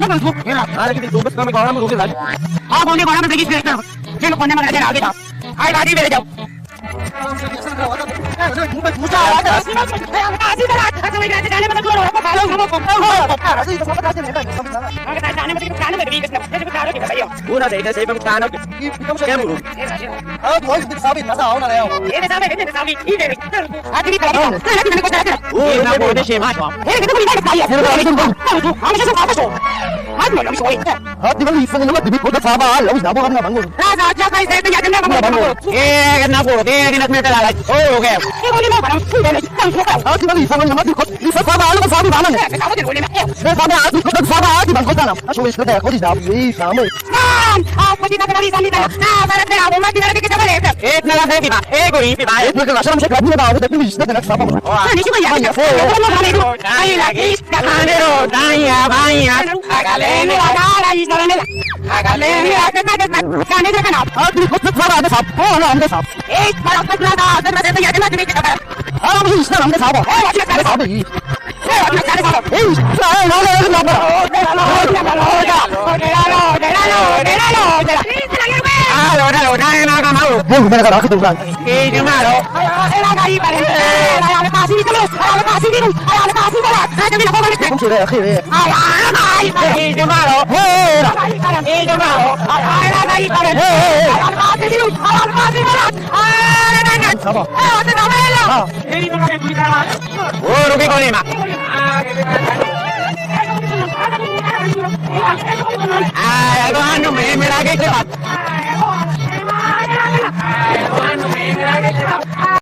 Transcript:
نہ بس وہ میرا حال کی تو بس میں گورا میں روزے لاج۔ ہاں، بولے گورا میں بریش کرتا۔ جن کون نے مگر آگے تھا۔ ہائی لادی میرے جاؤ۔